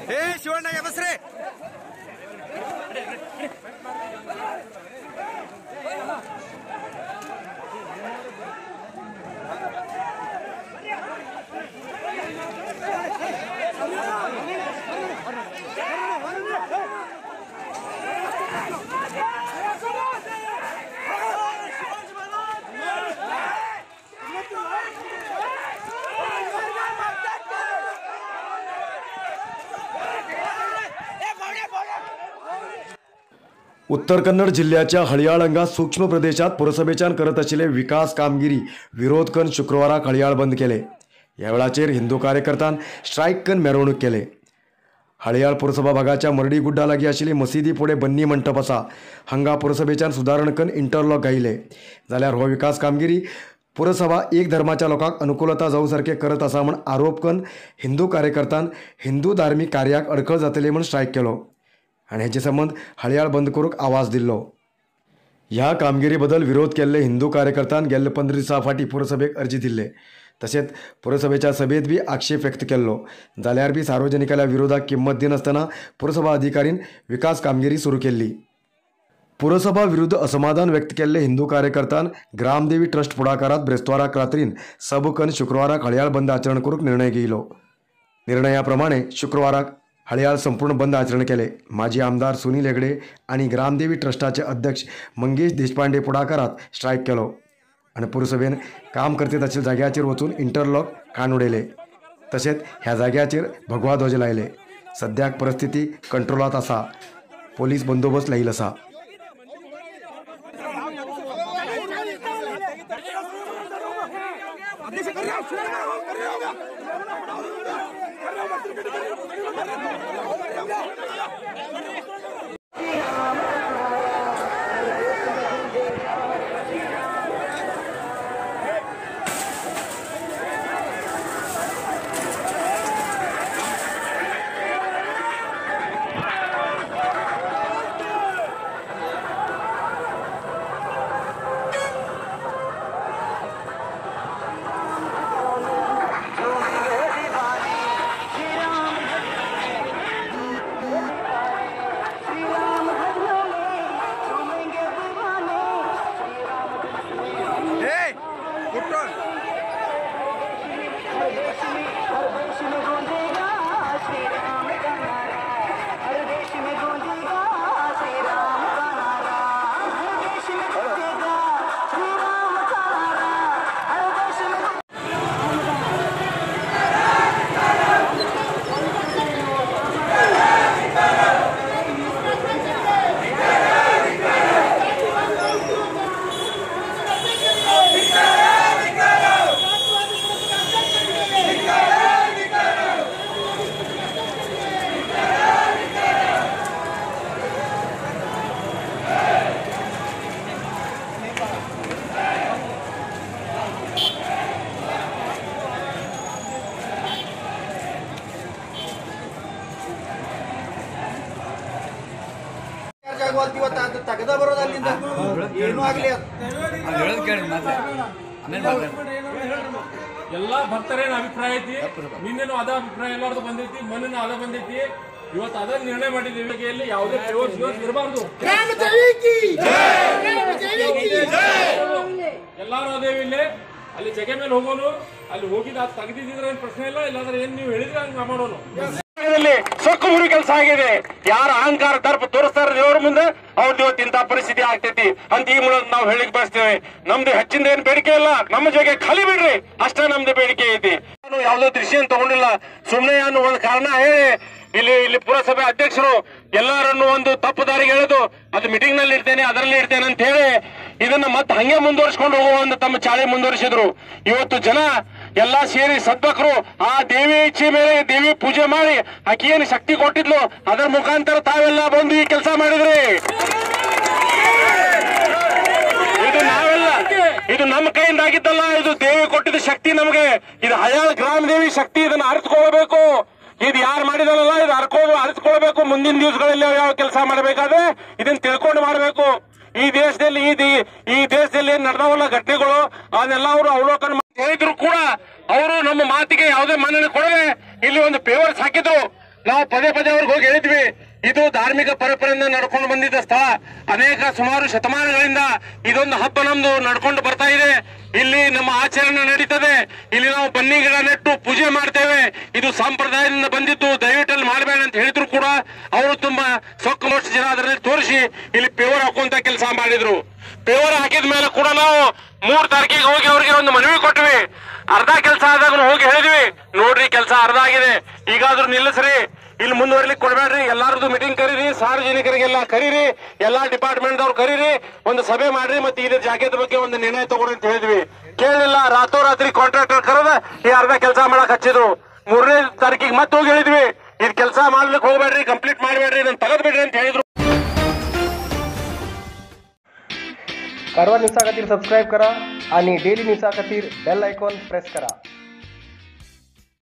ಹೇ ಶಿವಣ್ಣ ಬಸ್ರಿ. उत्तर कन्नड जिल्ह्याच्या हळियाळ हांगा सूक्ष्म प्रदेशात पुरसभेच्यान करत आशिल्ले विकास कामगिरी विरोध करून शुक्रवाराक हळियाळ बंद केले. ह्या वेळाचेर हिंदू कार्यकर्त्यान स्ट्रायक करून मिरवणूक केले. हळियाळ पुरसभा भागाच्या मर्डी गुड्डा लागीं आशिल्ली मशिदी फुडें बन्नी मंटप आसा. हांगा पुरसभेच्यान सुदारण करून इंटरलॉक घायले. जाल्यार हो विकास कामगिरी पुरसभा एक धर्माच्या लोकांक अनुकूलता जावं सारकें करत आसा म्हूण आरोप करून हिंदू कार्यकर्त्यान हिंदू धार्मीक कार्याक अडखळ जातली म्हूण स्ट्रायक केलो आनी हेचे संबंद हळियाळ बंद करूंक आवाज दिल्लो. ह्या कामगिरी बद्दल विरोध केल्ले हिंदू कार्यकर्त्यान गेल्ले 15 दिसां फाटीं पुरसभेक अर्जी दिल्ले. तशेंच पुरसभेच्या सभेत बी आक्षेप व्यक्त केल्लो. जाल्यार बी सार्वजनिकाल्या विरोधाक किंमत दिनासतना पुरसभा अधिकारीन विकास कामगिरी सुरू केल्ली. पुरसभा विरुद्ध असमाधान व्यक्त केल्ले हिंदू कार्यकर्त्यान ग्रामदेवी ट्रस्ट फुडाकारात ब्रेस्ताराक रात्रीन सब करून शुक्रवाराक हळियाळ बंद आचरण करूंक निर्णय घेयलो. निर्णया प्रमाणे शुक्रवाराक हळियाळ संपूर्ण बंद आचरण केले. माजी आमदार सुनील हेगडे आनी ग्रामदेवी ट्रस्टाचे अध्यक्ष मंगेश देशपांडे फुडाकारात स्ट्रायक केलो आनी पुरसभेन काम करते आशिल्ल्या जाग्याचेर वचून इंटरलॉक काण उडयले. तशेंच ह्या जाग्याचेर भगवा ध्वज लायले. सद्याक परिस्थिती कंट्रोलात आसा. पोलीस बंदोबस्त लायिल्लो आसा. ತಗದ ಬರೋದು ಅಲ್ಲಿಂದ ಏನೂ ಆಗಲಿ. ಎಲ್ಲಾ ಭಕ್ತರೇನ ಅಭಿಪ್ರಾಯ ಐತಿ, ನಿನ್ನೇನು ಅದ ಅಭಿಪ್ರಾಯ ಎಲ್ಲಾರ್ದು ಬಂದೈತಿ, ಮೊನ್ನೆನೂ ಅದ ಬಂದೈತಿ. ಇವತ್ತು ಅದ ನಿರ್ಣಯ ಮಾಡಿದ್ದೀವಿ. ಯಾವುದೇ ಇರಬಾರ್ದು, ಎಲ್ಲಾರು ಅದೇವಿ. ಇಲ್ಲಿ ಅಲ್ಲಿ ಜಗೆ ಮೇಲೆ ಹೋಗೋನು, ಅಲ್ಲಿ ಹೋಗಿದ್ ಅದು ತೆಗೆದಿದ್ರೆ ಏನ್ ಪ್ರಶ್ನೆ ಇಲ್ಲ, ಇಲ್ಲಾಂದ್ರೆ ಏನ್ ನೀವು ಹೇಳಿದ್ರೆ ಹಂಗ ಮಾಡೋನು. ಸೊಕ್ಕು ಮುರಿ ಕೆಲಸ ಆಗಿದೆ. ಯಾರ ಅಹಂಕಾರ ದರ್ಪ ತೋರಿಸ್ತಾರ ದೇವರ ಮುಂದೆ ಅವ್ರದ್ದು ಇವತ್ತು ಇಂಥ ಪರಿಸ್ಥಿತಿ ಆಗ್ತೈತಿ ಅಂತ ಈ ಮೂಲಕ ನಾವು ಹೇಳಿಕ್ ಬಯಸ್ತೇವೆ. ನಮ್ದು ಹೆಚ್ಚಿಂದ ಏನ್ ಬೇಡಿಕೆ ಇಲ್ಲ, ನಮ್ಮ ಜೊತೆ ಖಾಲಿ ಬಿಡ್ರಿ ಅಷ್ಟೇ ನಮ್ದು ಬೇಡಿಕೆ ಐತಿ. ನಾನು ಯಾವುದೋ ದೃಷ್ಟಿಯನ್ನು ತಗೊಂಡಿಲ್ಲ, ಸುಮ್ಮನೆ ಅನ್ನೋ ಒಂದು ಕಾರಣ ಹೇಳಿ ಇಲ್ಲಿ ಇಲ್ಲಿ ಪುರಸಭೆ ಅಧ್ಯಕ್ಷರು ಎಲ್ಲರನ್ನು ಒಂದು ತಪ್ಪು ದಾರಿಗೆ ಎಳೆದು ಅದು ಮೀಟಿಂಗ್ ನಲ್ಲಿ ಇರ್ತೇನೆ ಅದರಲ್ಲಿ ಇರ್ತೇನೆ ಅಂತ ಹೇಳಿ ಇದನ್ನ ಮತ್ತೆ ಹಂಗೆ ಮುಂದುವರಿಸಿಕೊಂಡು ಹೋಗುವ ಒಂದು ತಮ್ಮ ಚಾಳಿ ಮುಂದುವರಿಸಿದ್ರು. ಇವತ್ತು ಜನ ಎಲ್ಲಾ ಸೇರಿ ಸದ್ಭಕ್ತರು ಆ ದೇವಿ ಇಚ್ಛೆ ಮೇಲೆ ದೇವಿ ಪೂಜೆ ಮಾಡಿ ಆಕೆ ಏನು ಶಕ್ತಿ ಕೊಟ್ಟಿದ್ಲು ಅದರ ಮುಖಾಂತರ ತಾವೆಲ್ಲ ಬಂದು ಈ ಕೆಲಸ ಮಾಡಿದ್ರಿ. ಇದು ನಾವೆಲ್ಲ, ಇದು ನಮ್ಮ ಕೈಯಿಂದ ಆಗಿದ್ದಲ್ಲ, ಇದು ದೇವಿ ಕೊಟ್ಟಿದ್ದ ಶಕ್ತಿ ನಮಗೆ. ಇದು ಹಳ್ಯಾಳ ಗ್ರಾಮ ದೇವಿ ಶಕ್ತಿ, ಇದನ್ನ ಅರಿತುಕೊಳ್ಬೇಕು. ಇದು ಯಾರು ಮಾಡಿದಾರಲ್ಲ ಇದು ಅರಿತುಕೊಳ್ಬೇಕು. ಮುಂದಿನ ದಿವಸಗಳಲ್ಲಿ ಯಾವ ಕೆಲಸ ಮಾಡಬೇಕಾದ್ರೆ ಇದನ್ನ ತಿಳ್ಕೊಂಡು ಮಾಡಬೇಕು. ಈ ದೇಶದಲ್ಲಿ ಈ ದೇಶದಲ್ಲಿ ಏನ್ ನಡೆದವಲ್ಲ ಘಟನೆಗಳು ಅದನ್ನೆಲ್ಲ ಅವರು ಅವಲೋಕನ ಹೇಳಿದ್ರು ಕೂಡ ಅವರು ನಮ್ಮ ಮಾತಿಗೆ ಯಾವುದೇ ಮನ್ನಣೆ ಕೊಡದೆ ಇಲ್ಲಿ ಒಂದು ಪೇವರ್ಸ್ ಹಾಕಿದ್ರು. ನಾವು ಪದೇ ಪದೇ ಅವ್ರಿಗೆ ಹೋಗಿ ಹೇಳಿದ್ವಿ, ಇದು ಧಾರ್ಮಿಕ ಪರಂಪರೆಯಿಂದ ನಡ್ಕೊಂಡು ಬಂದಿದ್ದ ಸ್ಥಳ, ಅನೇಕ ಸುಮಾರು ಶತಮಾನಗಳಿಂದ ಇದೊಂದು ಹಬ್ಬ ನಮ್ದು ನಡ್ಕೊಂಡು ಬರ್ತಾ ಇದೆ. ಇಲ್ಲಿ ನಮ್ಮ ಆಚರಣೆ ನಡೀತದೆ. ಇಲ್ಲಿ ನಾವು ಬನ್ನಿ ಗಿಡ ನೆಟ್ಟು ಪೂಜೆ ಮಾಡ್ತೇವೆ. ಇದು ಸಂಪ್ರದಾಯದಿಂದ ಬಂದಿದ್ದು, ದಯವಿಟ್ಟು ಅಲ್ಲಿ ಮಾಡಬೇಡ ಅಂತ ಹೇಳಿದ್ರು ಕೂಡ ಅವರು ತುಂಬಾ ಸೊಕ್ಕು ಜನ ಅದರಲ್ಲಿ ತೋರಿಸಿ ಇಲ್ಲಿ ಪೇವರ್ ಹಾಕುವಂತ ಕೆಲಸ ಮಾಡಿದ್ರು. ಪೇವರ್ ಹಾಕಿದ ಮೇಲೆ ಕೂಡ ನಾವು 3 ತಾರೀಕಿಗೆ ಹೋಗಿ ಅವ್ರಿಗೆ ಒಂದು ಮನವಿ ಕೊಟ್ವಿ. ಅರ್ಧ ಕೆಲಸ ಆದಾಗ ಹೋಗಿ ಹೇಳಿದ್ವಿ, ನೋಡ್ರಿ ಕೆಲಸ ಅರ್ಧ ಆಗಿದೆ, ಈಗಾದ್ರೂ ನಿಲ್ಲಿಸ್ರಿ, ಇಲ್ಲಿ ಮುಂದುವರ್ಲಿಕ್ಕೆ ಕೊಡಬೇಡ್ರಿ, ಎಲ್ಲಾರದು ಮೀಟಿಂಗ್ ಕರೀರಿ, ಸಾರ್ವಜನಿಕರಿಗೆಲ್ಲ ಕರೀರಿ, ಎಲ್ಲಾ ಡಿಪಾರ್ಟ್ಮೆಂಟ್ ದವ್ರು ಕರೀರಿ, ಒಂದು ಸಭೆ ಮಾಡ್ರಿ, ಮತ್ತೆ ಇದ್ರ ಜಾಗದ ಬಗ್ಗೆ ಒಂದು ನಿರ್ಣಯ ತಗೊಳ್ರಿ ಅಂತ ಹೇಳಿದ್ವಿ. ಕೇಳಲಿಲ್ಲ. ರಾತ್ರೋರಾತ್ರಿ ಕಾಂಟ್ರಾಕ್ಟರ್ ಕರೆದ ಈ ಅರ್ಧ ಕೆಲಸ ಮಾಡಕ್ ಹಚ್ಚಿದ್ರು. 3ನೇ ತಾರೀಕಿಗೆ ಮತ್ತೆ ಹೋಗಿ ಹೇಳಿದ್ವಿ, ಇದ್ ಕೆಲಸ ಮಾಡ್ಲಿಕ್ಕೆ ಹೋಗ್ಬೇಡ್ರಿ, ಕಂಪ್ಲೀಟ್ ಮಾಡಬೇಡ್ರಿ, ಇದನ್ನ ತಗದ್ ಬಿಡ್ರಿ ಅಂತ ಹೇಳಿದ್ರು. कारवार न्यूजा खातीर सबस्क्राईब करा आणि डेली न्यूजा खातीर बेल आयकॉन प्रेस करा.